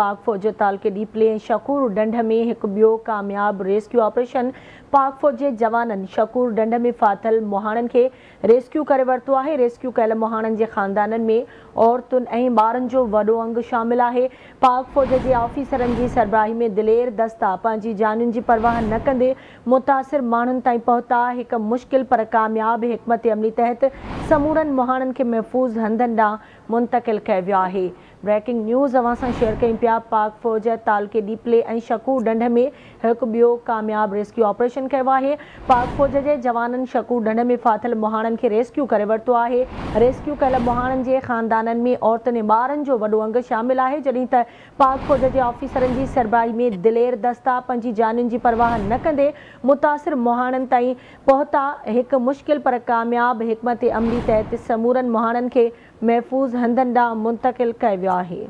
پاڪ فوج تعلقي ڏيپلي ۽ شڪور ڍنڍ ۾ هڪ ٻيو ڪامياب ريسڪيو آپريشن، پاڪ فوج جي جوانن شڪور ڍنڍ ۾ ڦاٿل مهاڻن کي ريسڪيو ڪري ورتو آهي، ريسڪيو ڪيل مهاڻن جي خاندانن ۾ عورتن ۽ ٻارن جو وڏو انگ شامل آهي، پاڪ فوج جي آفيسرن جي سربراهي ۾ دلير دستا پنهنجي جانين جي پرواهه نه ڪندي متاثر ماڻهن تائين پهتا، هڪ مشڪل پر ڪامياب حڪمت عملي تحت سمورن مهاڻن کي محفوظ هنڌن ڏانهن منتقل ڪيو ويو آهي. بريڪنگ نيوز اوهان سان شيئر ڪيون پيا پاڪ فوج تعلقي ڏيپلي ۽ شڪور ڍنڍ ۾ هڪ ٻيو ڪامياب ريسڪيو آپريشن ڪيو آهي. پاڪ فوج جي جوانن شڪور ڍنڍ ۾ ڦاٿل مهاڻن کي ريسڪيو ڪري ورتو آهي. ريسڪيو ڪيل مهاڻن جي خاندانن ۾ عورتن ۽ ٻارن جو وڏو انگ شامل آهي جڏهن ته پاڪ فوج جي آفيسرن جي سربراهي ۾ دلير دستا پنهنجي جانين جي پرواهه نه ڪندي متاثر مهاڻن تائين پهتا، هڪ مشڪل پر ڪامياب حڪمت عملي تحت سمورن مهاڻن کي محفوظ هنڌن ڏانهن منتقل ڪيو ويو آهي.